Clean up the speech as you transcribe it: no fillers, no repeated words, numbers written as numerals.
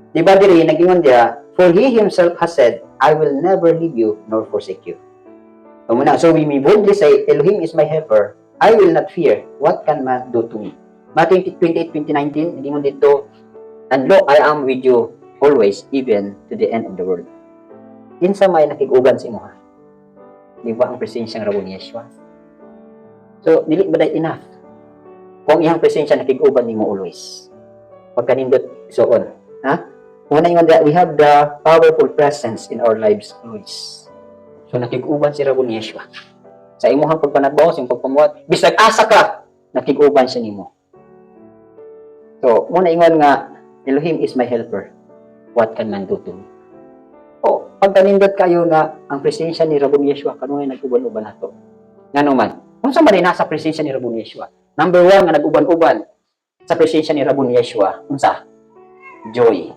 Di ba diri nagingon diya, "For he himself has said, 'I will never leave you nor forsake you.'" So muna, so we may boldly say, "Elohim is my helper. I will not fear. What can man do to me?" Matthew 28, 20, 19, nagingon dito, "And lo, I am with you always, even to the end of the world." Kinsa may nakig-uban sa imo ha? Di ba ang presensya ng Rabon Yeshua? So, dili ba day enough kung iyang presensya nakig-uban nimo always? Pagkanindot, so on. Ha? Una ingon that we have the powerful presence in our lives always. So, nakig-uban si Rabon Yeshua. Sa imuhang pagpanagbaho, sa imong pagpamuhat, bisag asa ka, nakig-uban siya nimo. So, muna ingon nga, "Elohim is my helper. What can man do to me?" O, pagkanindot kayo nga, ang presensya ni Rabon Yeshua, kanunay nag-uban-uban nato. Ngano man, kung sa man nasa presensya ni Rabon Yeshua, number one nga nag-uban-uban sa presensya ni Rabon Yeshua, unsa? Joy.